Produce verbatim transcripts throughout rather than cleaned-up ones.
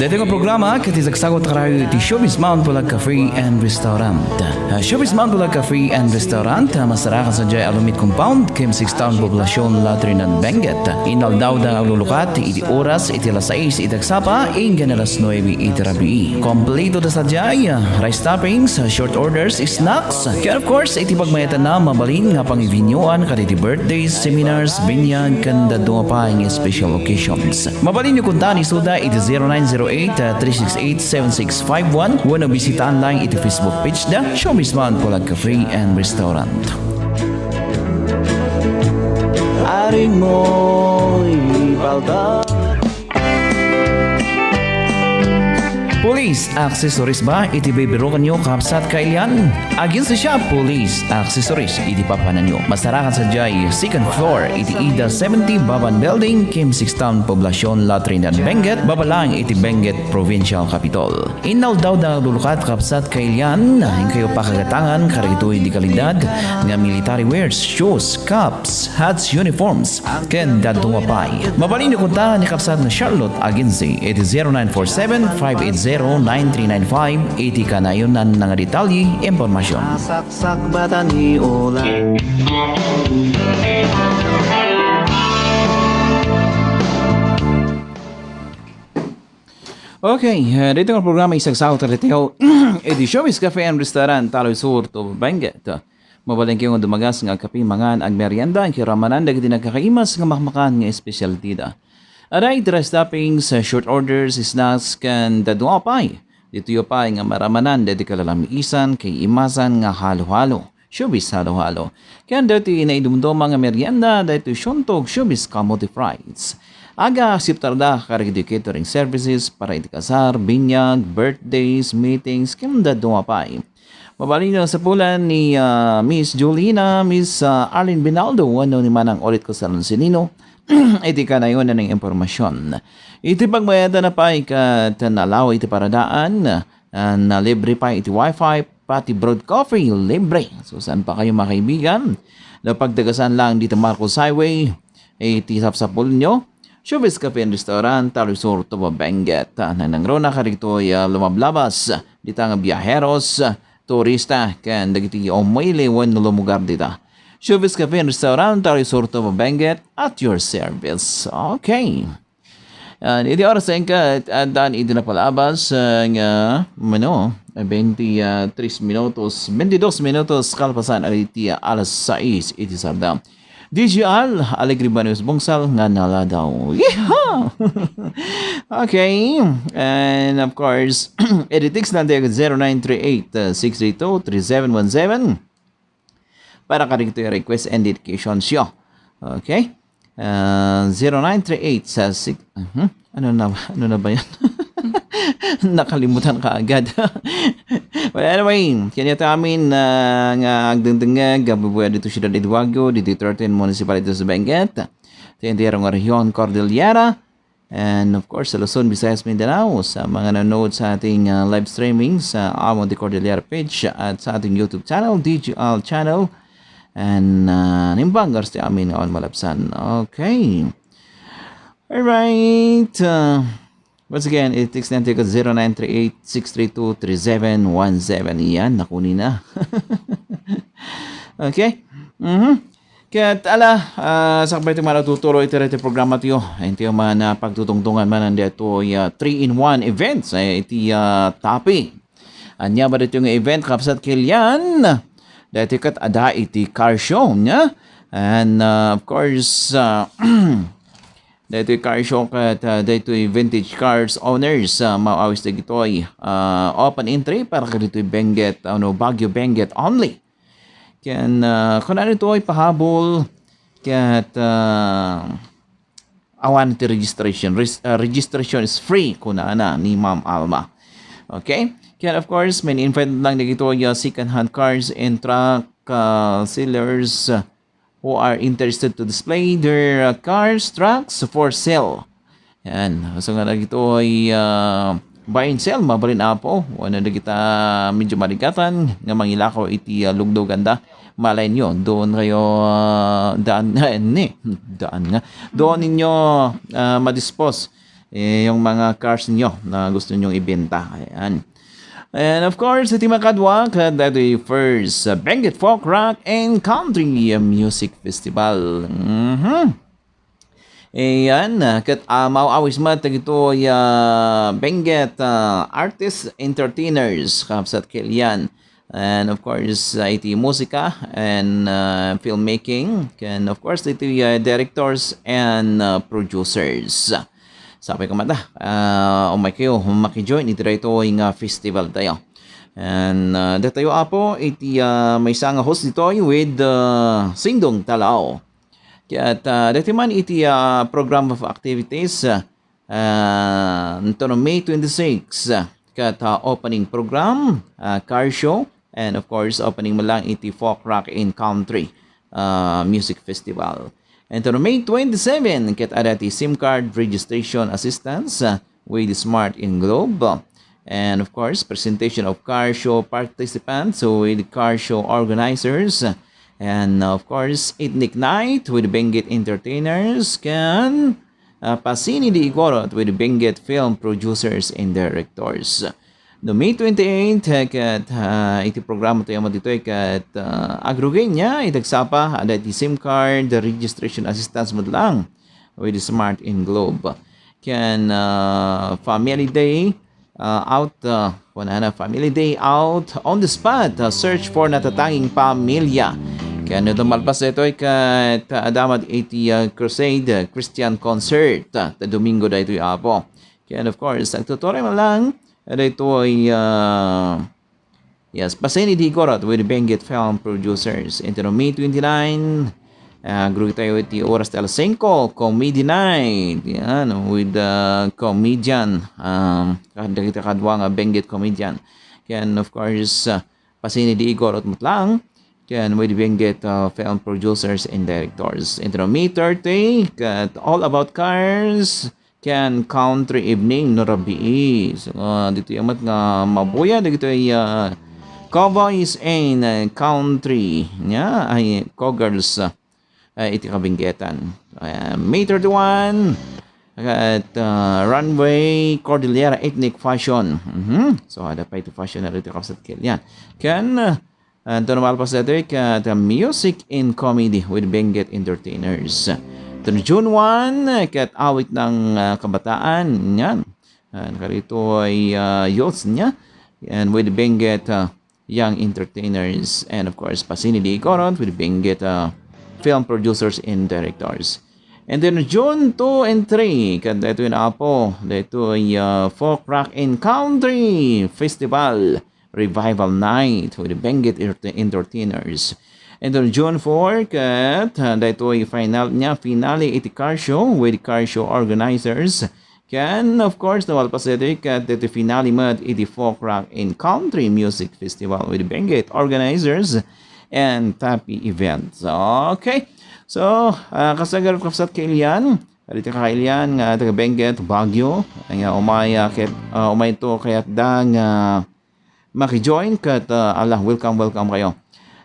Daytoy nga programa ket isagsagut kanayo iti Showbiz Mount Bulag Cafe and Restaurant. Ah, Showbiz Mount Bulag Cafe and Restaurant, ah, masarakan sadiay Alumiit Compound, Kim Six Town, Poblacion, La Trinidad, Benguet. Inaldaw da nga aglulukat iti oras iti alas sais iti agsapa, inggana alas nuebe iti rabii. Kompleto da sadiay, ah, rice toppings, ah, short orders, snacks, ken of course, iti pagmayatanna, mabalin nga pangibinyuan kadagiti birthdays, seminars, binyag, ken dadduma pay nga special occasions. Mabalinyo kontaen isuda iti zero nine zero eight, three six eight, seven six five one wenno bisitaan lang iti Facebook page da, Showbiz Mount Bulag Cafe and Restaurant. Aring moy palta. Police accessories ba iti bibirukanyo, kabsat kailian? Aginsa siya, Police accessories iti papananyo. Masarakan sadiay second floor iti Ida seventy Baban Building, Kim Six Town, Poblacion, La Trinidad, Benguet, baba lang iti Benguet Provincial Capitol. Inaldaw da nga aglulukat, kabsat kailian, inkayo pakagatangan kadagitoy di kalidad nga military wears, shoes, caps, hats, uniforms, ken dadduma pay. Mabalinyo kontaen ni kabsat nga Charlotte Agency iti zero nine four seven, five eight zero, nine three nine five iti kanayonan nga detalye, impormasyon. Saksak bata ni Ola. Okay, eh, daytoy nga programa isagsagut kadatayo iti Showbiz Cafe and Restaurant, Taloy Sur, Tubo, Benguet. Mabalinkayo nga dumagas nga agkape, mangan, agmerienda, inkayo ramanan dagiti nagkakaimas nga makmakan nga espesyalidad. Adda iti rice toppings, eh, short orders, snacks, ken dadduma pay. Ditoy pay nga maramanan dagiti kalalamisan, kaimasan nga halo-halo. Showbiz halo-halo. Ken dagiti naidumduma nga merienda, daytoy siundog, showbiz kamote fries. Aga, akseptarda kadagiti catering services para iti kasar, binyag, birthdays, meetings, ken dadduma pay. Mabalin nga sapulan ni, ah, Miss Jolina, Miss, ah, Arlene Binaldo, wenno ni Manang Olit Cosalon Sinino, iti kanayonan nga impormasyon. Iti pagmayatan na pay ket nalawa iti paradaan, ah, nalibre pay iti wifi, pati brewed coffee, libre. So, saan pa kayo, mga kaibigan? No, pagtagasan lang dito Marcos Highway, iti sapsapulenyo, Showbiz Cafe and Restaurant, Taloy Sur, Tubo, Benguet. Ah, nangnangruna kadagitoy, ah, lumablabas dita nga biaheros, turista, ken dagiti umili wenno lumugar dita. Showbiz Cafe and Restaurant, Taloy Sur, Tubo, Benguet, at your service. Okay. Ah, iti oras, engka, addan iti napalabas, ah, nga, mano, twenty-three minutos, twenty-dos minutos, kalpasan, iti, ah, alas sais, iti sardam. D J Al, Alegre Baños Bungsal, nga naladaw. Yeehaw! Okay. And of course, iti text lang tayo, zero nine three eight, uh, six three two, three seven one seven. Para kadagitoy request and dedications yo. Okay? Uh, zero nine three eight sa six, mhm. Ano na, ano na ba yan? Nakalimutan ka agad. Well, anyway, kaniatayo amin, ah, nga agdengdengngeg, abubuya dito Ciudad Eduardo, dito thirteen Municipality sa Benguet, sa entero nga rehiyon, Cordillera, and of course, sa Luzon, Visayas, Mindanao, sa mga nanonood sa ating, ah, live streaming sa Amo de Cordillera page at sa ating YouTube channel, D G L channel, and, ah, nimbang garus ti amin nga awan malabsan. Okay. Alright. Uh, once again, it takes time to zero nine three eight, six three two, three seven one seven. Iyan, nakuni na. Okay. Mhm. Ket ala, ah, sakbay ti managtuturo iti daytoy programa tayo. Intayo man, ah, pagtutungtungan man daytoy, ah, three in one events, eh, iti, ah, Tapi. Ania ba daytoy nga event, kabsat, kilian? Daytoy ket adda iti car show, nia? And, uh, of course, uh, daytoy car show ket, uh, daytoy vintage cars owners, uh, maawis dagitoy, uh, open entry para kaditoy Benguet, uh, no, Baguio Benguet only. Ken, uh, kunana ditoy pahabol ket, uh, awan ti registration. Res-, uh, registration is free, kunana ni Ma'am Alma. Okay? Ken of course, may invite lang dagitoy, uh, second-hand cars and truck, uh, sellers, uh, who are interested to display their, uh, cars, trucks for sale. Yan. So nga dagitoy, uh, buy and sell, mabalin, Apo. Wano dagita medyo maligatan nga mangilakaw iti, uh, luglugan da. Malay nyo, doon kayo, ah, daan, eh, ni, daan nga. Doon ninyo, ah, madispose eh, yung mga cars nyo na gusto nyong ibenta. Ayan. And of course, iti makadua, ket daytoy first, uh, Benguet Folk Rock and Country Music Festival. Mhm. Ayan, ah, ket, ah, maaw-awis met dagitoy, ah, Benguet, ah, artists, entertainers, kabsat ket yan. And of course, ah, iti musika and, ah, filmmaking, and of course, iti, ah, directors and, ah, producers. Sapay koma ta, ah, umay kayo, makijoin iti daytoy nga festival tayo. And, ah, datayo, Apo, iti, ah, maysa nga host ditoy with, ah, Sindong Talao. Ket, ah, daytoy man iti, ah, program of activities, ah, ah, nton May twenty-six, ah, ket, ah, opening program, ah, car show, and of course, opening man lang iti Folk Rock and Country, ah, Music Festival. And nton May twenty-seven, ket adda ti SIM card registration assistance, ah, with Smart and Globe. And of course, presentation of car show participants with car show organizers. And of course, ethnic night with Benguet entertainers ken, uh, Pasini di Igorot with Benguet film producers and directors. No May twenty-eight, uh, ket, uh, iti programa tayo mo ditoy ket, uh, agrugenya, iti agsapa, adda iti SIM card, registration assistance met lang with Smart and Globe. Ken, uh, Family Day, uh, out, uh, kunana, Family Day out on the spot, uh, search for natatanging pamilya. Ken no malpas daytoy ket, uh, adda met iti, uh, Crusade, uh, Christian Concert, uh, ta Domingo daytoy, Apo. Ken of course, agtuturay man lang, uh, daytoy, uh, yes, Pasini di Igorot with Benguet Film Producers. Iti May twenty-nine, ah, agrugitayo iti oras ti alas singko, Comedy Night. Yan, with, ah, comedian, um, kad-, dagiti kadua nga Benguet comedian. Ken, of course, ah, Pasini di Igorot met lang. Ken with Benguet, ah, Film Producers and Directors. Iti May thirty, ket All About Cars, ken Country Evening no rabii. So, ah, ditoy met nga mabuya dagitoy, ah, Cowboys and, ah, Country, nya, ay, Cowgirls, ah, iti Kabenguetan. Ah, May thirty-one, ket, ah, Runway Cordillera Ethnic Fashion. Mhm. So, adda pay iti fashion na ditoy, kabsat ket yan. Ken, ah, Anto no malpas daytoy ket, uh, music and comedy with Benguet Entertainers. Anto no June one, ket awit ng, uh, kabataan, yan. And karitoy, uh, youths niya. And with Benguet, uh, young entertainers. And of course, Pasini di Igorot with Benguet, uh, film producers and directors. And then June two and three, ket daytoy na, Apo, daytoy, uh, Folk Rock and Country Festival. Revival Night with Benguet Erte-, Entertainers. And on June four, ket, uh, daytoy final niya, finale iti car show with car show organizers. Ken, of course, no malpas daytoy ket daytoy finale met iti Folk Rock and Country Music Festival with Benguet organizers and Tapi Events. Okay. So, uh, kasagaran, kabsat, kailian, adda iti kailian nga taga Benguet, Baguio, nga umay, uh, ket, uh, umayto kayatda nga makijoin ket, ah, ala, welcome, welcome kayo.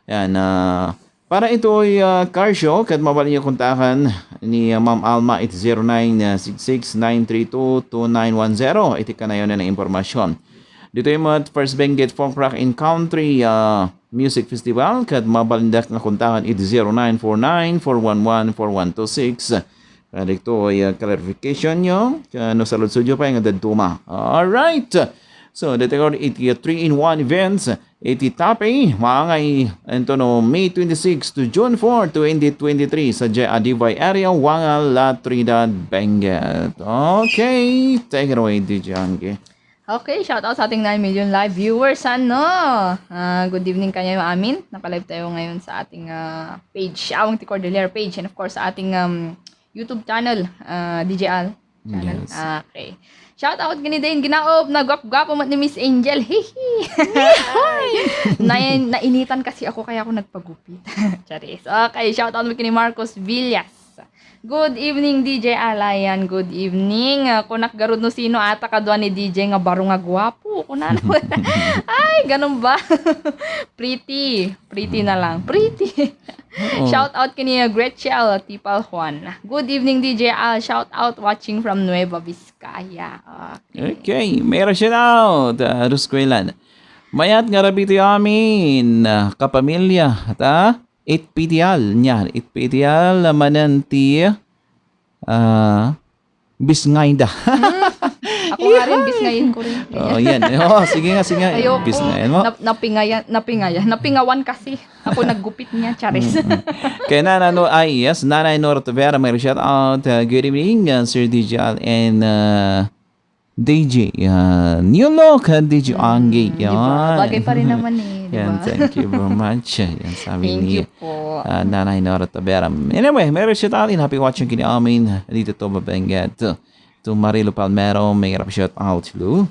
Yan, ah, para itoy, ah, car show, ket mabalin niyo kontaken ni, ah, Ma'am Alma iti zero nine six six nine three two two nine one zero. Iti kanayon nga impormasyon. Ditoy met First Benguet Folk Rock and Country, ah, Music Festival, ket mabalindak nga kontaken iti zero nine four nine four one one four one two six. Kadagitoy, ah, clarification nyo, ah, no saludsodyo pay nga dadduma. Alright. So, daytoy iti three-in-one events, iti Tapi, maangay, anto no, May twenty-six to June four, twenty twenty-three, sa J. Adivay area, Wanga, La Trinidad, Benguet. Okay, take it away, D J Angge. Okay, shout out sa ating nine million live viewers, ano? Ah, good evening kanyayo amin. Naka-live tayo ngayon sa ating, ah, page, Awang ti Cordillera page, and of course, sa ating, um, YouTube channel, ah, D J Al channel. Yes. Okay. Shout out kini Dane Ginaop, nagwapgwapo met ni Miss Angel. Hihi. Nai-, nainitan kasi ako, kaya ako nagpagupit. Charis. Okay, shout out mo kini Marcos Villas. Good evening, D J Alayan. Good evening. Ah, kunak garud no sino ata kadua ni D J nga baro nga guwapo. Kunana. Ay, ganun ba? Pretty. Pretty na lang. Pretty. Oo. Shout out kini Gretchel Tipal Juan. Good evening, D J Al. Shout out watching from Nueva Vizcaya. Okay. Okay, mayroon shout out. Ah, Rusquelan. Mayat nga rabii ti amin, ah, kapamilya, ta? Itpitial, niya, itpitial, manen ti, ah, bisngayda. Hmm. Ako nga rin, bisngayin ko rin. Oh, yan. Oh, sige nga, sige nga. Ayoko. Bisngayin mo. Nap-, napingayan, napingayan. Napingawan kasi. Ako naggupit niya, Charis. Mm, mm. Kay Nana, no, ay, yes, Nanay Nora Tavera, may shout out. Uh, good evening, uh, Sir D J Al and, uh, D J, uh, new look, uh, D J Anggi. Mm, di ba? Yan. Bagay pa rin naman eh, di ba? Yan, thank you very much. Yan, sabi ni, uh, Nanay Nora Tavera. Thank you po. Anyway, Merry Shout Out and happy watching kini amin dito to Babenguet. To Marilo Palmero, may shout out, hello.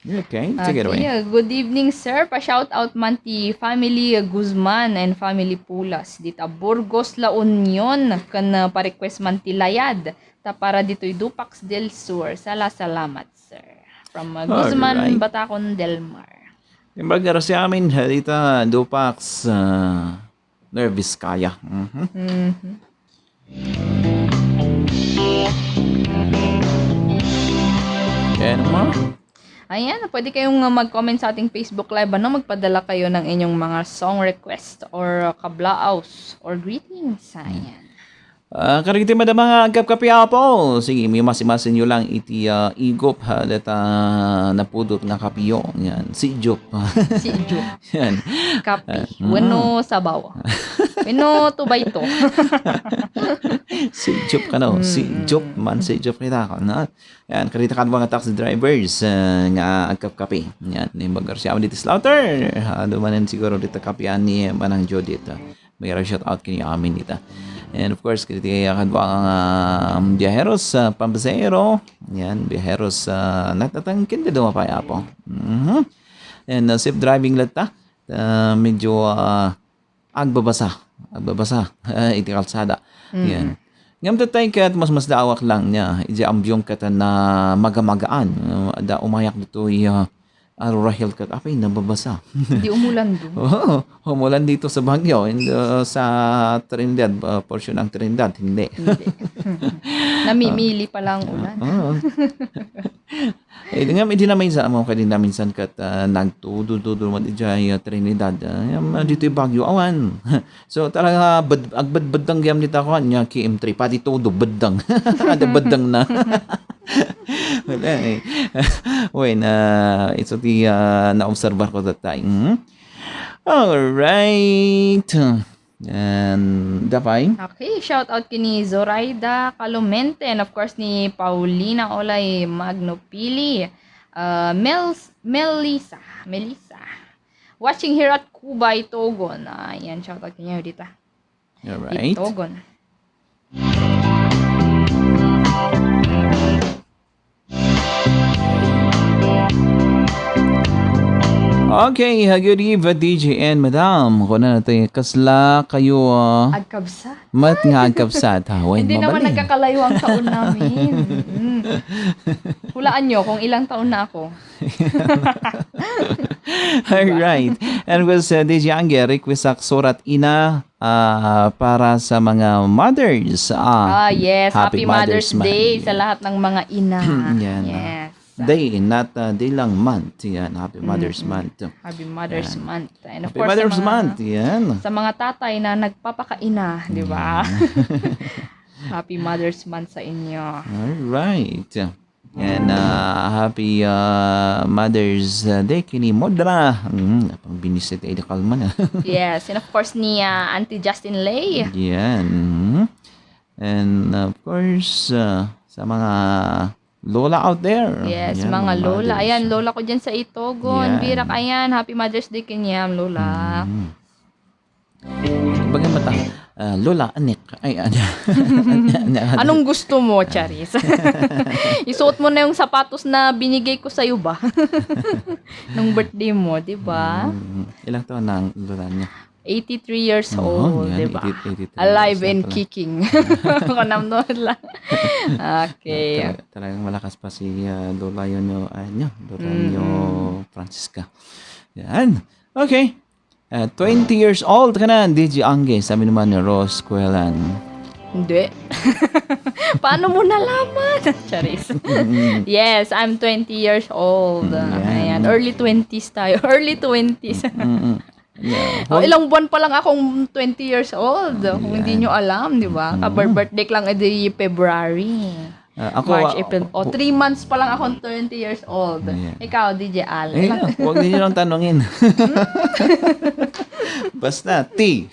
Okay, take it away. Okay, uh, good evening, sir. Pa-shout out man ti family, uh, Guzman and family Pulas dita Burgos, La Union, ken, uh, pa-request man ti Layad, ta para ditoy Dupax del Sur. Sala-, salamat, sir. From, uh, Guzman, Alright. Batacon del Mar. Imbag nga si amin, uh, dita Dupax, uh, Nueva Vizcaya. Mhm. Mhm. Kaya naman. Ayan, pwede kayong, uh, mag-comment sa ating Facebook Live, ano? Magpadala kayo ng inyong mga song request or, uh, kablaos or greetings. Ayan. Ah, kadagiti madama nga agkapkapi, Apo. Sige, mimasi-masinyo lang iti, ah, igup, ha, deta napudot nga kapiyo. Yan, sijup. Sijup. Yan. Kapi. Ah, mm. Wenno sabaw. Wenno tubayto. Sijup kano. Mm, sijup mm. Man, sijup kita. Ano? Yan, kadagiti kadua nga taxi drivers, ah, nga agkapkapi. Yan, ni Mag Garcia, diti Slaughter. Ah, dumanen siguro dita kapian ni Manang Judith, ah. May shout out kini amin dita. And of course, kadagiti kadua nga, um, biaheros, ah, pampasahero. Yan, biaheros, ah, natatangken ti dumapay, Apo. Mhm. And, ah, safe driving latta. Ah, medyo, ah, agbabasa. Agbabasa. Iti kalsada. Mm. Yan. Ngem tatay ket mas, mas daawak lang niya. Iti ambiong ket na magamagaan. Ah, da umayak ditoy, ah, Aurora Hill ket, apay, nababasa. Di umulan do. Oo, umulan dito sa Baguio, and, uh, sa Trinidad, uh, portion ng Trinidad, hindi. Hindi. Namimili pa lang ulan. Oo. Eh, di nga, di na minsan, amo, kadi na minsan ket, uh, nagtudo-tudo man ijay, uh, Trinidad. Uh, yung, uh, dito yung Baguio, awan. So, talaga, bed-, agbedbeddang gayam dita kuan, nya K M three, pati todo, beddang. Ada beddang na. Wala eh. Well, ah, it's okay, ah, naobserbar ko that time. Hmm? Alright. And, dapay? Okay, shout out kini Zoraida Calumente and of course ni Paulina Olay Magnopili. Ah, Mel-, Melissa, Melissa. Watching here at Cubay, Togon. Ah, yan, shout out kini Judita. Alright. Itogon. Okay, uh, good eve, uh, D J and Madam. Kuna na tayo, kasla kayo, uh, agkabsat? Mat nga agkabsat, ha? Wen, hindi naman mabali. Nagkakalayo ang taon namin. Mm. Hulaan nyo kung ilang taon na ako. Diba? Alright. And was, uh, D J Angge, request ak surat ina, ah, para sa mga mothers. Ah, yes. Happy Mother's Day sa lahat ng mga ina. Yan. Yes. Day, not, uh, day lang, month. Yan. Happy Mother's Month. Happy Mother's Month. And of course, sa mga, Happy Mother's Month. Yan. Sa mga tatay na nagpapakaina, di ba? Mm. Happy Mother's Month sa inyo. Alright. And, uh, happy, uh, Mother's, uh, Day kini Modra. Mm, pang binisit ay kalma na. Yes, and of course ni, uh, Auntie Justin Lay. Yan. Mm. And of course, uh, sa mga lola out there. Yes, yan, mga mga lola. Mothers. Ayan, lola ko dyan sa Itogon. Yan. Birak, ayan. Happy Mother's Day kanyam, lola. Mm. Baga mata, ah, Lola, anek. Ay, ano? Ano, ano? Anong gusto mo, Charis? Isuot mo na yung sapatos na binigay ko sa'yo ba? Nung birthday mo, di ba? Mm, ilang taon na ang lola niya? eighty-three years Oo, old, yan, di ba? eighty, eighty-three Alive years na and pala. kicking. Kunam no lang. Okay. Talaga, talagang malakas pa si, ah, Lola yun, no, ah, nyo, Lola nyo, Mm-mm. Francisca. Yan. Okay. Ah, twenty years old ka na, D J Angge, sabi naman ni Rose Cuelan. Hindi. Paano mo nalaman? Charis. Mm-mm. Yes, I'm twenty years old. Mm, yan. Ayan, early twenties tayo. Early twenties. Mm-mm. Yeah. Oh, Hoy. Ilang buwan pa lang akong twenty years old. Kung hindi Yan. nyo alam, di ba? Mm. Kabar-birthday ko lang, edi February. Ah, ako, March, ah, April. O, pu- three months pa lang akong twenty years old. Yeah. Ikaw, D J Al, Eh, ilang yeah. Huwag ninyo lang tanungin. Basta, T.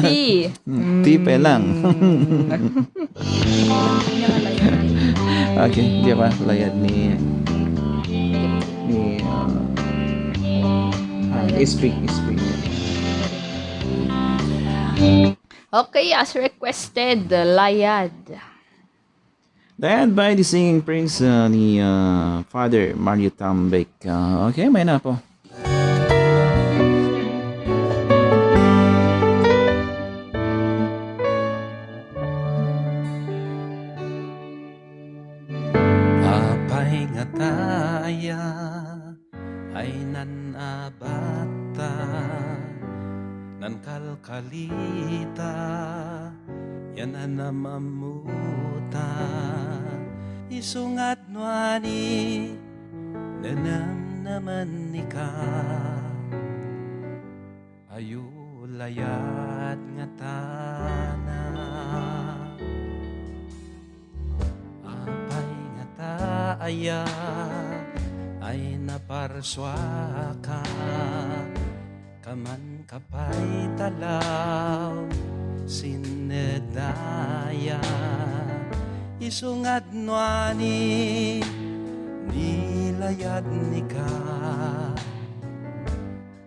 T. Mm, T pa lang. Mm. Okay, di ba? Layad ni, ni, uh, ah, S P, S P. Okay, as requested, Layad. Layad by the Singing Prince, uh, ni, uh, Father Mario Tambek. Uh, okay, may na po. Apay nga taya ay nan-abatta, nankalkalita, yan a namamuta, isu nga nuani, nanamnamnika. Ayo layad nga tana. Apay nga ta aya ay naparsuaka, kaman kapay talaw sinnedaya. Isu nga nuani, nilayad ni ka.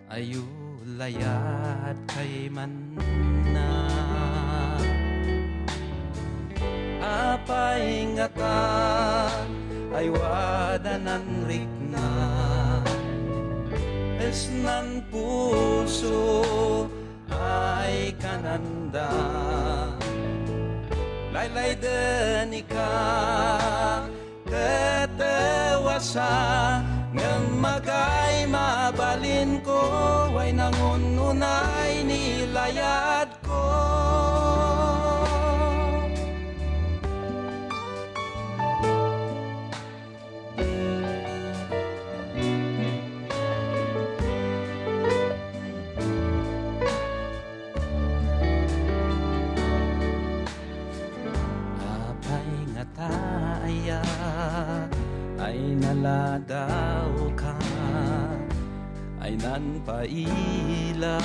Ayo layad kay manna. Apay nga ta ay wada nan rikna, esnan puso ay kananda. Laylayden ika, tetewasa, ngem magay mabalinko, way nangun-unay ni layadko. Apay nga ta aya ay naladawka, ay nanpaila,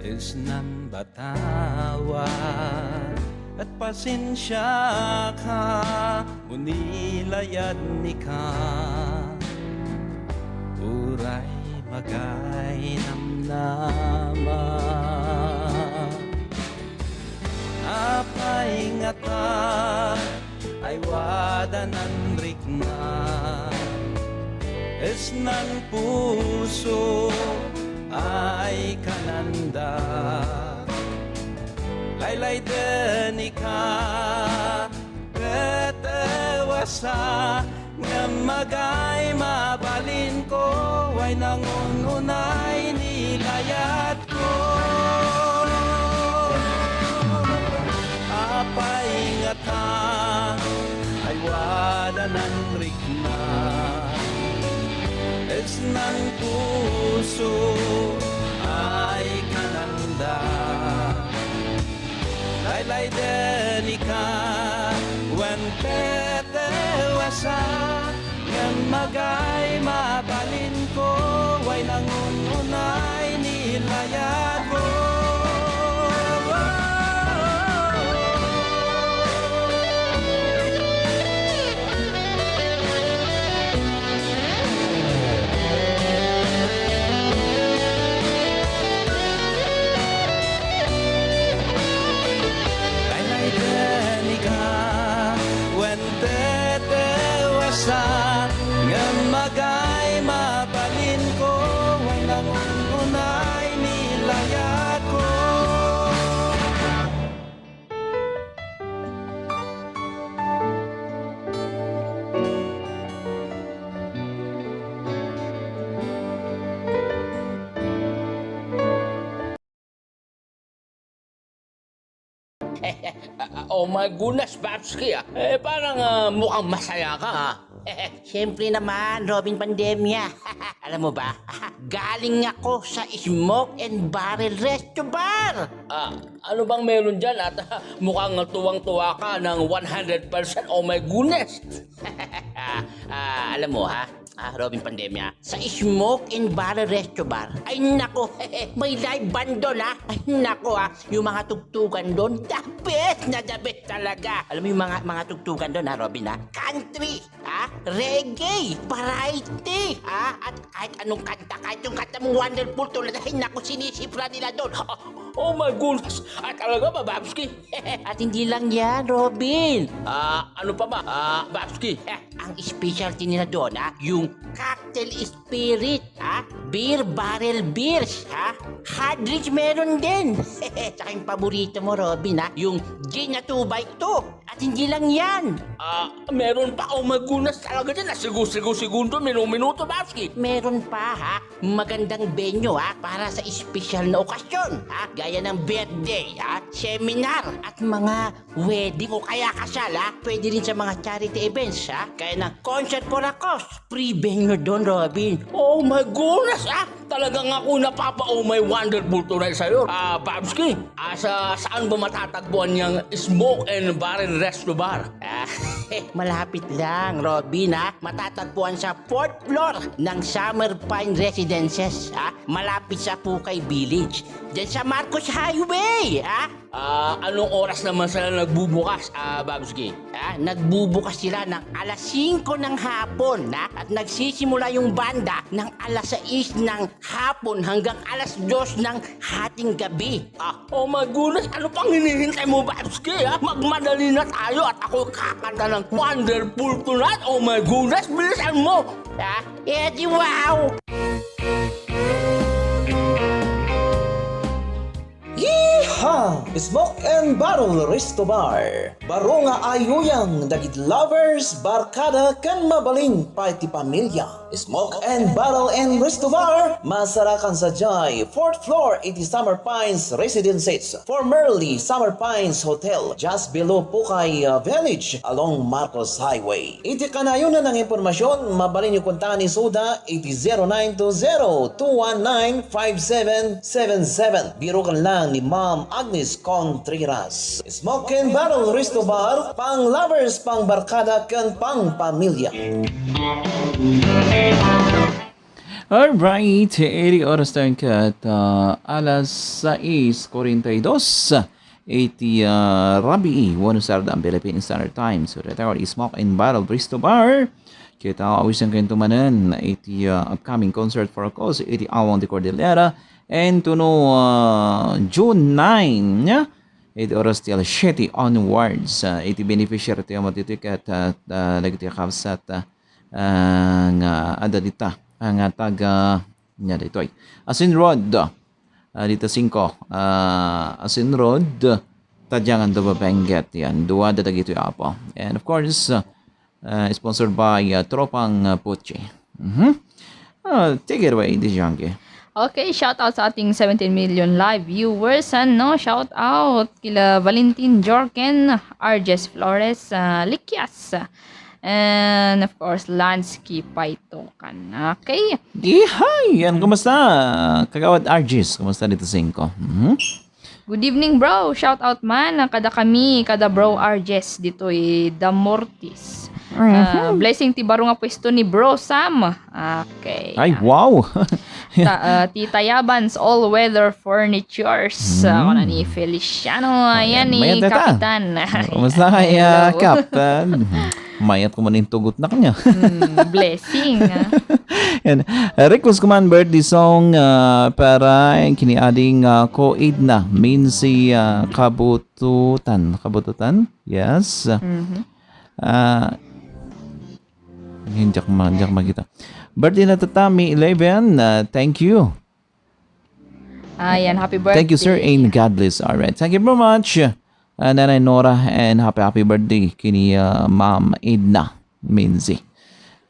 esnan batawa, et pasensiaka, no nilayad ni ka, uray magay namnama. Apay nga ta ay wada nan rikna, esnan puso ay kananda. Laylayden ika, tetewasa, ngem magay mabalinko, way nangun-unay ni layadko. Apay nga ta ay wada nan rikna, esnan puso ay kananda. Laylayden ika, wen tetewasa, ngem magay mabalinko, way nangun-unay ni layadko. Laylayden ika, wen tetewasa, ngem magay mabalinko, way nangun-unay ni layad. Oh my goodness, Babski, ah. Eh, parang, ah, mukhang masaya ka, ah. Siyempre naman, Robin Pandemia. Alam mo ba, galing ako sa Smoke and Barrel Resto Bar. Ah, ano bang meron dyan at, ah, mukhang tuwang-tuwa ka ng one hundred percent? Oh my goodness. Ah, alam mo, ha? Ah, Robin Pandemia, sa Smoke and Barrel Resto Bar, ay nako, may live band doon, ha? Ay nako, ha? Yung mga tugtugan doon, the best na the best talaga. Alam mo yung mga, mga tugtugan doon, ha, Robin, ha? Country, ha? Reggae, variety, ha? At kahit anong kanta, kahit yung kanta mong Wonderful Tonight, ay nako, sinisipra nila doon. Oh, oh my goodness! Ah, talaga ba, Babski? At hindi lang yan, Robin. Ah, ano pa ba? Ah, Babski. Ang specialty nila doon, ha? Yung cocktail spirit, ha? Beer barrel beers, ha? Hard drinks meron din. Tsaka yung paborito mo, Robin, ha? Yung gin na two by two. At hindi lang yan. Ah, meron pa. Oh my goodness, talaga dyan. Nasigo-sigo-segundo, minu-minuto, Babski. Meron pa, ha? Magandang venue, ha? Para sa espesyal na okasyon, ha? Gaya ng birthday, ha? Seminar, at mga wedding o kaya kasal, ha? Pwede rin sa mga charity events, ha? Kaya ng Concert for a Cause. Free venue doon, Robin. Oh my goodness, ah! Talagang ako napapa-oh my wonderful tonight sa'yo. Ah, Babski, ah, sa, saan ba matatagpuan yung Smoke and Barrel Resto Bar? Ah, malapit lang, Robin, ha? Matatagpuan sa fourth floor ng Summer Pine Residences, ha? Malapit sa Pukay Village. Diyan sa Marcos Highway, ha? Ah, anong oras naman sila nagbubukas, ah, Babski? Ah, nagbubukas sila ng alas singko ng hapon, ha? At nagsisimula yung banda ng alas sais ng hapon hanggang alas dos ng hating gabi. Ah, oh my goodness, ano pang hinihintay mo, Babski, ha? Magmadali na tayo at ako kakanta ng Wonderful Tonight. Oh my goodness, bilisan mo! Ha? Eh, di wow! Yeehaw! Smoke and Barrel Resto Bar. Baro nga ayuyang dagiti lovers, barkada, ken mabalin pay ti pamilya. Smoke and Barrel and Resto Bar, masarakan sadiay fourth floor iti Summer Pines Residences, formerly Summer Pines Hotel, just below Pukay, uh, Village, along Marcos Highway. Iti kanayon nga impormasyon, mabalinyo kontaken isuda iti zero nine two zero two one nine five seven seven seven. Biroken lang ni Ma'am Agnes Contreras. Smoke and Barrel Resto Bar, pang lovers, pang barkada, ken pang pamilya. Alright, iti oras tayo ket, ah, alas sais kuarenta y dos. Iti, ah, rabii, wenno sardam Philippine Standard Time. So, daytoy Smoke and Barrel Resto Bar. Ket, ah, awisenkayo manen iti, ah, upcoming Concert for a Cause iti Awang de Cordillera. And to know, ah, June nine, nia? Iti oras ti alas siete onwards, ah, iti beneficiary ti Ama ti Ticket, ah, ah, dagiti kakabsat, ah, ah, nga adda dita, ah, nga taga, nia daytoy. Asin Road, ah, dita singko, ah, Asin Road, Tadiangan, Dua Benguet, yan. Dua da dagitoy, Apo. And of course, ah, uh, sponsored by, uh, Tropang, uh, Puchi. Mhm. Uh, take it away, D J Junkie. Okay, shout out sa ating seventeen million live viewers, ano? Shout out kila Valentin Jorgen, Arjes Flores, uh, Likias, and of course, Lansky Paitokan. Okay? Ihay! Yan, kumusta? Kagawad Arjes, kumusta dito singko? Mhm. Good evening, bro. Shout out man kada kami, kada bro Arjes ditoy Damortis. Ah, mhm. Blessing ti baro nga pwesto ni Bro Sam. Okay. Ay, wow. Ta-, ah, ti Tayabans All Weather Furnitures. Mm. Ah, kuna ni Feliciano. Ayan, ayan, ni mayat na ta. Kapitan. Kumusta kaya, hello. Kapitan? Mayat ko man yung tugot na kanya. Mm, blessing, ah. Yan. Uh, request ko man birthday song, uh, para kini ading, uh, ko Edna, mean si, uh, Kabututan. Kabututan? Yes. Mhm. Uh, hindi ako ma-, hindi ako makita. Birthday na tata, May eleven. Uh, thank you. Ayan, happy birthday. Thank you, sir, and God bless. All right. Thank you very much, uh, Nanay Nora, and happy, happy birthday kini, uh, Ma'am Edna Minzi.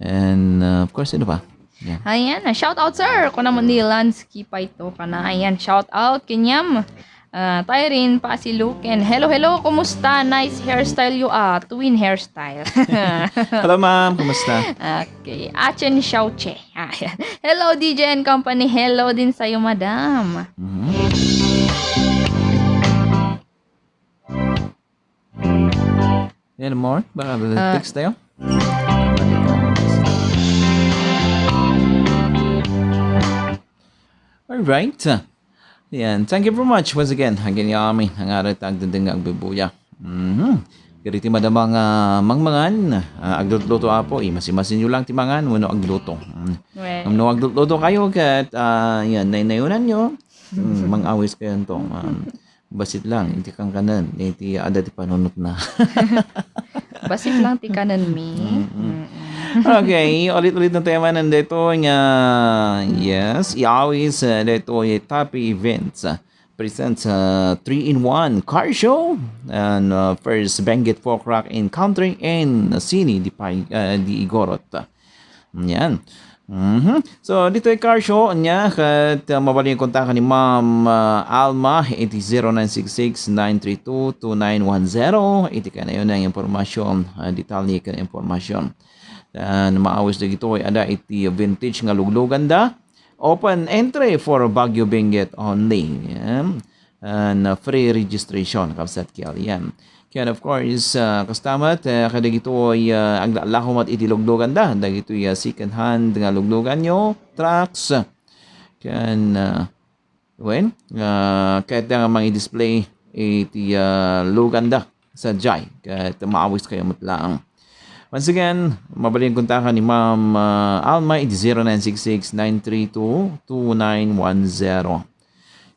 And, uh, of course, sino pa? Yeah. Ayan, uh, shout out, sir. Kuna mo ni Lansky Paito kana. Ayan, shout out kaniam. Ah, Tyrin Pasiluken. Hello, hello. Kumusta? Nice hairstyle you, ah. Twin hairstyle. Hello, ma'am. Kumusta? Okay. Achen Xiaoche. Ah, yan. Hello, D J and company. Hello din sa'yo, madam. Mhm. Yan more. Baka Ah. text tayo. Alright. Yan. Thank you very much once again. Again, yami. Ang arat, ang dinding nga agbibuya. Mhm. Kadi ti madama nga mangmangan, ah, agluto-luto, Apo, eh, masimasin nyo lang ti mangan, wenno agluto. Mm. Well. Ngem no agluto-luto kayo, ket, ah, yan, naynayunan nyo, mm, mang-awis kayo nto. Um, basit lang, iti kankanan, iti adda ti panunot na. Basit lang ti kanan mi. Mm-mm. Mm-mm. Okay, ulit-ulit na tema nandito nga, yes, i-awis, uh, dito yung Tapi Events, uh, presents, uh, three-in-one car show and, uh, first Benguet Folk Rock and Country and Sini di Pay-, uh, di Igorot. Yan. Mhm. So, ditoy car show, anya, ket, uh, mabalin kontakan ni Ma'am, uh, Alma, iti zero nine six six nine three two two nine one zero. Iti kanayon nga impormasyon, uh, detalye ken impormasyon. And maawis dagitoy, ada iti vintage nga lugluganda. Open entry for Baguio Benguet only. Yan. And, uh, free registration, kabsat, Kiel, yan. Ken, of course, uh, kasta met, uh, kadagitoy, uh, aglalahumat iti lugluganda, dagitoy, uh, second hand nga luglugan nyo, trucks, ken, uh, wen, uh, ket nga mangi-display iti, uh, luganda sadiay, ket maawis kayo met laeng. Once again, mabalin kontakan ni Ma'am, uh, Alma iti zero nine six six nine three two two nine one zero.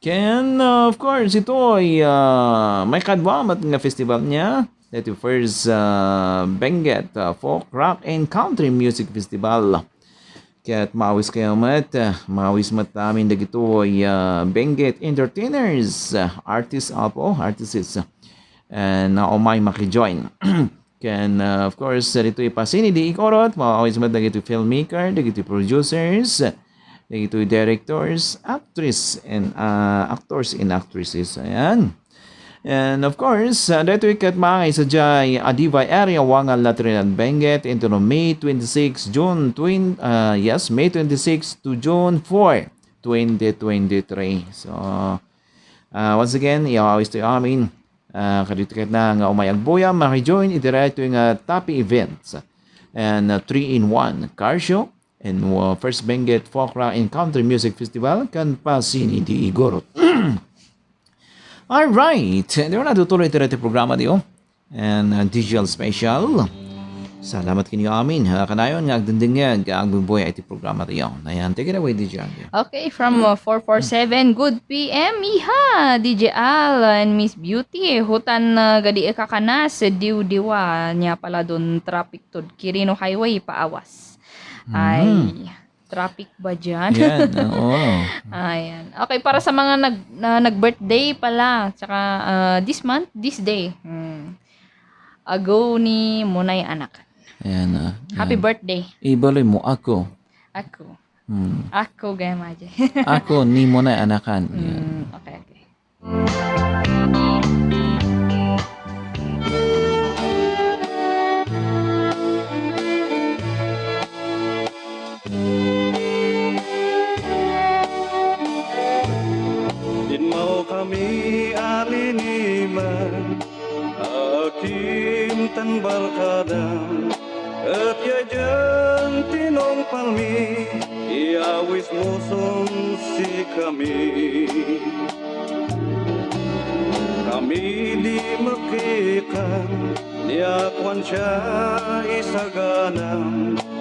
Ken, uh, of course, itoy, uh, maikadua met nga festival nia. Daytoy first, uh, Benguet, uh, Folk, Rock, and Country Music Festival. Ket maawis kayo met, uh, maawis met amin dagitoy, uh, Benguet entertainers, uh, artists, apo, artists, uh, na umay makijoin. Ken, uh, of course, ditoy Pasini di Igorot, maawis met dagitoy filmmaker, dagitoy producers, dagitoy directors, actress, and, uh, actors and actresses. Ayan. And of course, uh, daytoy ket maangay sadiay Adibay area, Wangan, La Trinidad, Benguet, into no May twenty-six, June twenty, uh, yes, May twenty-six to June four, twenty twenty-three. So, uh, once again, iawis to amin. Ah, kadagitoy ket na nga umay agbuya, makijoin iti daytoy nga Tapi Events and, ah, three-in-one car show and, ah, First Benguet Folk Rock and Country Music Festival ken Pasini di Igorot. Alright, di ba natutuloy iti daytoy programa diyo? And, ah, D J L Special. Salamat kaniyo amin, ha, kanayon nga agdengdengngeg, nga agbubuya iti programa tayo. Ayan, take it away, D J Andy. Okay, from, uh, four four seven, good P M, iha, D J Al and Miss Beauty, hutan, uh, gadi ikakanas, diwdiwa, nia pala don traffic tod Quirino Highway, paawas. Mm. Ay, traffic ba dyan? Yan, oo. Ayan. Okay, para sa mga nag-, na, nag-birthday pala, tsaka, uh, this month, this day. Hmm. Ago ni Munay Anak. Ayan, ah, Happy yan. Birthday. Ibaloy mo, ako. Ako. Hmm. Ako, gaya maji. Ako, ni Munay Anakan. Ayan. Hmm, okay, okay. Dinmawkami a liniman, Akim tan barkada, et yadyan tinungpalmi, iawis muson sikami. Kami di mekikan, ni akuan siya isagana,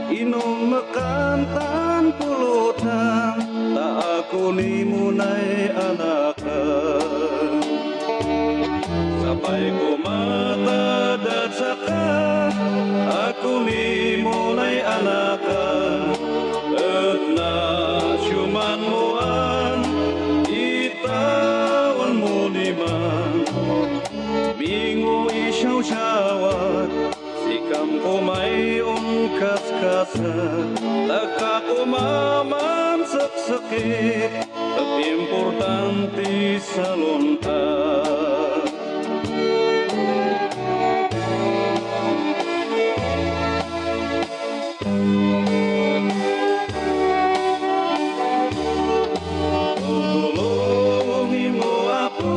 inum mekan tan pulutan, ta ako ni Munay Anakan. Sabay koma ta dadsaka, ako ni Munay Anakan, et nasiuman mo an itaon mo ni man. Mingo isiawsiawak, sikam komay ungkaskasat, dagka koma mamsek sakit, ket importante salun-at. Tulongimo, Apo,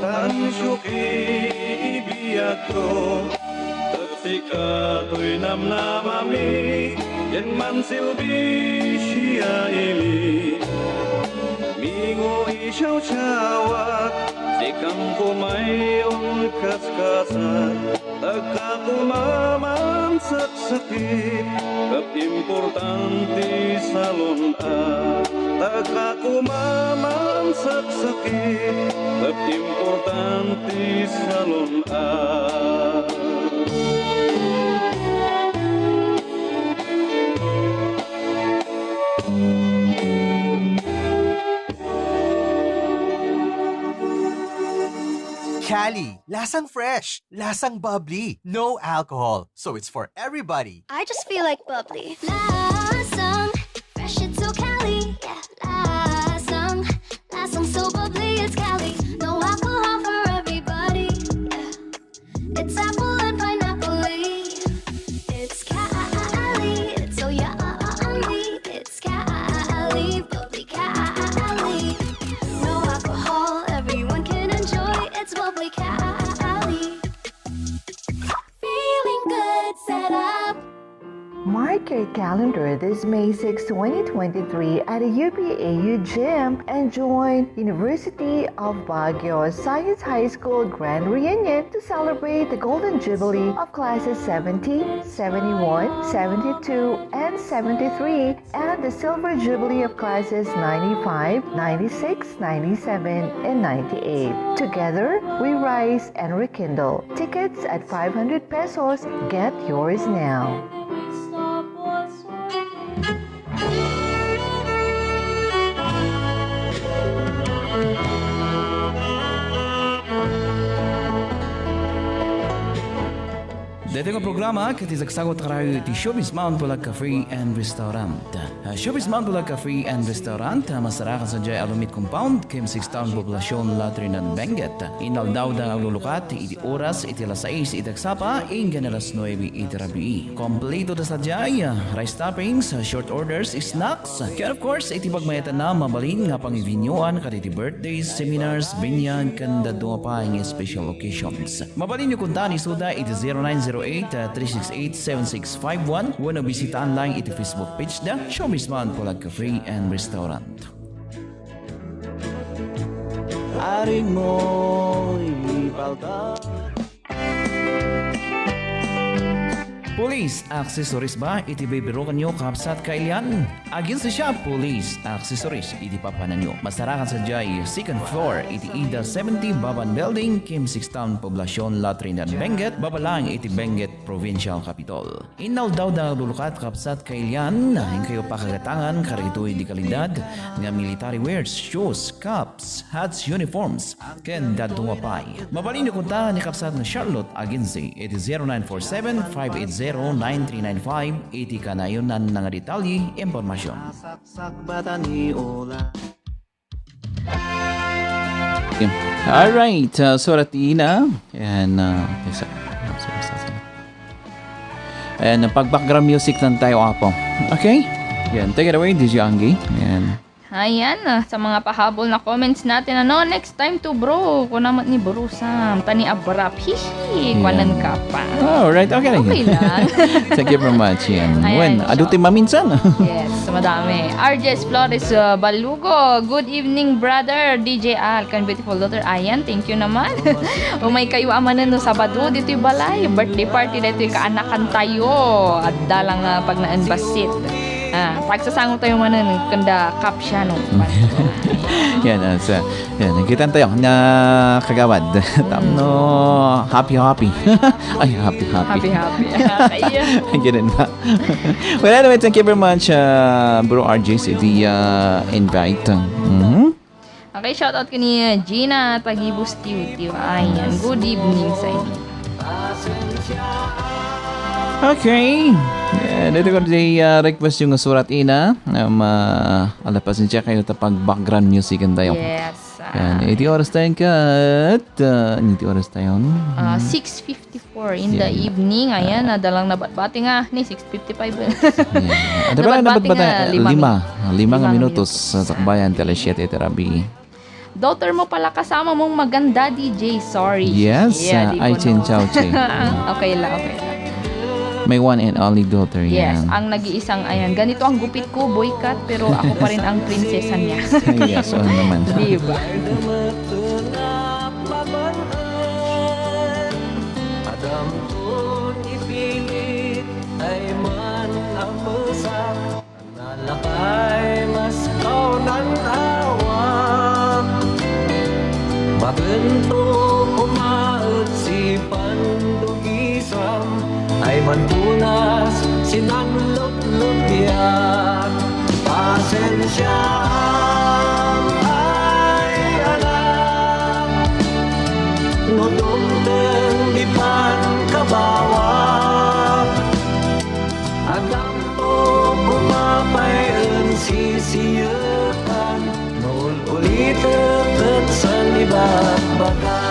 tan siak iti biagko, ket sika toy namnamami, ken mansilbi siak imi. Mingo isiawsiawak, sikam koma ti kaskasat, agka koma mansaksakit, ket importante salun-at. Agka koma mansaksakit, ket importante salun-at. Cali, lasang fresh, lasang bubbly, no alcohol, so it's for everybody. I just feel like bubbly. Lasang fresh, it's so Cali. Yeah, lasang, lasang so bubbly, it's Cali. No alcohol for everybody. Yeah. It's apple and pineapple. It's Cali. It's so yummy. It's Cali. Bubbly Cali. No alcohol. Everyone can enjoy. It's bubbly Cali. Feeling good, set up. Mark your calendar this May sixth, twenty twenty-three at the U P A U gym and join University of Baguio Science High School Grand Reunion to celebrate the Golden Jubilee of classes seventy, seventy-one, seventy-two, and seventy-three, and the Silver Jubilee of classes ninety-five, ninety-six, ninety-seven, and ninety-eight. Together, we rise and rekindle. Tickets at five hundred pesos. Get yours now. Daytoy nga programa ket isagsagut karayo iti Showbiz Mount Bulag Cafe and Restaurant. Ah, Showbiz Mount Bulag Cafe and Restaurant, ah, masarakan sadiay a Lumit Compound, Kim Six Town, Poblacion, La Trinidad, Benguet. Inaldaw da nga aglulukat iti oras iti alas sais iti agsapa, inggana alas nuebe iti rabii. Kompleto da sadiay, ah, rice toppings, ah, short orders, snacks, ken of course, iti pagmayatanna, mabalin nga pangibinyuan kadagiti birthdays, seminars, binyag, ken dadduma pay nga special occasions. Mabalinyo kunta nga isuda iti zero nine zero eight, three six eight, seven six five one wenno bisitaan laeng iti Facebook page da, Showbiz Mount Bulag Cafe and Restaurant. Aring mo ipalta. Police accessories ba iti bibirukanyo, kabsat, kailian? Aginsa siak, Police accessories iti papananyo. Masarakan sadiay second floor iti Ida seventy Baban Building, Kim Six Town, Poblacion, La Trinidad, Benguet, baba laeng iti Benguet Provincial Capitol. Inaldaw da nga aglulukat, kabsat, kailian, inkayo pakagatangan kadagitoy di kalidad nga military wears, shoes, caps, hats, uniforms, ken dadduma pay. Mabalinyo kunta ni kabsat nga Charlotte Agency iti zero nine four seven, five eight zero, nine three nine five iti kanayon nga detalye, impormasyon. Sakbatan ni Ola. Alright, uh, surat Ina. And, uh, isa, isa, isa, isa. And, uh, pag background music lang tayo, Apo. Okay? Yan, take it away, D J Anggi. Yan. Ayan, ah, sa mga pahabol na comments natin, ano, next time to, bro. Kuna met ni Bro Sam, ta ni Abrap. Hihi, Yan. Kuanan ka pa. Alright, okay lang. Okay lang. Thank you very much. Yan. Ayan, Wen, so, adu ti maminsan. Yes, madami. R J S Flores, uh, Balugo. Good evening, brother. D J Al, kan beautiful daughter. Ayan, thank you naman. Umay kayo amanen no Sabado, dito'y balay. Birthday party dito'y kaanakan tayo. Adda lang, uh, pagnaen bassit. Ah, pagsasango tayo manen, kanda Capsiano. Yan, ah, sa, yan, nagkitan tayo na kagawad. Tapno, happy, happy. Ay, happy, happy. Happy, happy. Kaya. Ganun ba? Well, anyway, thank you very much, uh, Bro R J, sa the, uh, invite. Mhm. Okay, shoutout kini Gina Tagibos Tiutiw. Ayan, good evening sa inyo. Okay. Yeah, dito ko di, ah, request yung surat ina. Um, ah, ala, pasensya kayo ta pag background music ang tayo. Yes. Ah. Yan, eighty oras tayo kat, ah, eighty oras tayo. Ah, six fifty-four in the Yeah. evening. Ayan, nadalang nabatbati nga ni six fifty-five. Yeah. Ada pala Nabatbati nabatbati nga lima lima. Lima nga Lima minutos minutos. sa sakbayan, ti alas siyete ti rabii. Daughter mo pala kasama mong maganda, D J. Sorry. Yes, Yeah, ah, di I ko, Chin no. Chao Ching. Okay lang, okay lang. My one and only daughter Yes, yan. ang nag-iisang, ayan, ganito ang gupit ko, boy cut, pero ako pa rin ang prinsesa niya. Yes, oo naman. Di ba? Adamton ipilit ay man ang pesak. Nalakay, mas kaunan awak. Magento kumaet si pandugisam, ay manpunas si nanlutlutyak. Pasensiaam ay anak, no dumteng di pankabawak. Adamto kumapay en sisiyekan, no ul-ulitek ket saan ibagbaga.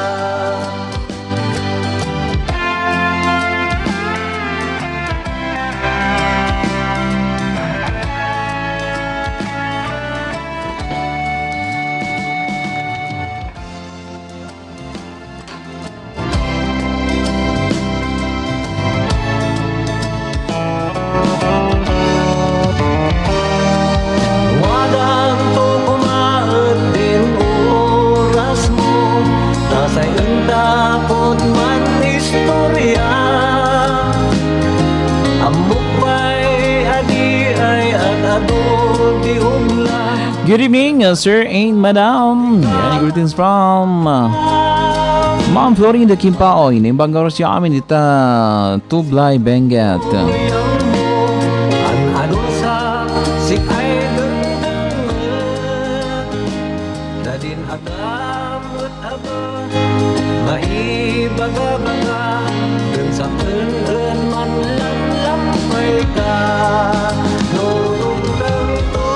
Wadang to kumaet din oras mo, ta say enta kot man istorya. Ammok pay a di ay ad-adu ti umla. Good evening, uh, sir and madam. Yan, greetings from, uh, Ma'am Florinda Kimpaoy. Naimbag nga oras ya amin dita Tublay, Benguet. An-ado sa sikay dengdeng, dadin atam Aba, maibaga-baga, ken sakten ken manlamlampay ka. No, rumrem to,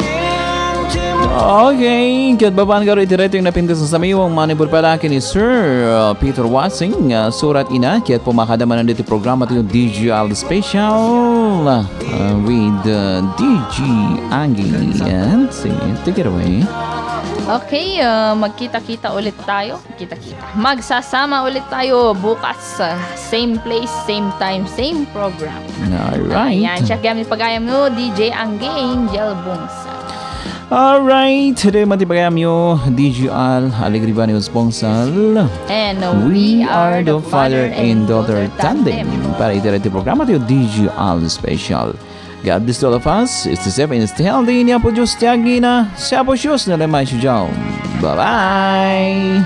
din, jim. Okay, ket babaen garo iti daytoy nga napintas a samiwang manipud pay la ken ni Sir, uh, Peter Wasing, uh, surat ina, ket pumakada manen ditoy programa ti D J Al Special, uh, with, uh, D J Angie. And, sige, take it away. Okay, uh, magkita-kita ulit tayo. Kita-kita. Magsasama ulit tayo bukas, ah, same place, same time, same program. Alright. Ayan, check kami pagayam no, D J Angge, Angel Bungsa. Alright, today man ti pagayam yo, D J Al, Alegri Banios Bongsal. And we are the father and daughter tandem. Para iti daytoy programa ti D J Al Special. God bless to all of us. Stay safe and stay healthy. Ni Apo Diyos ti agina. Si Apo Diyos na lamang siya. Bye-bye!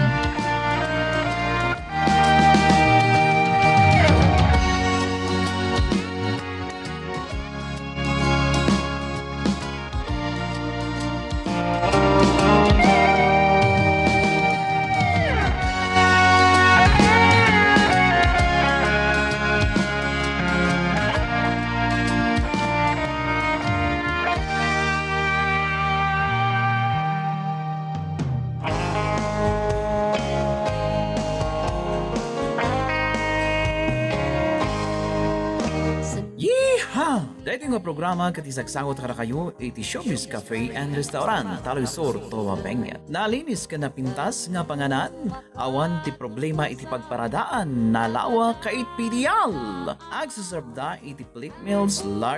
Yeehaw! Daytoy nga programa ket isagsagut kadakayo iti Showbiz Cafe and Restaurant, Taloy Sur, Toa Benguet. Nalinis ken napintas nga panganan, awan ti problema iti pagparadaan, nalawa ket pidial. Agserbda iti plate meals,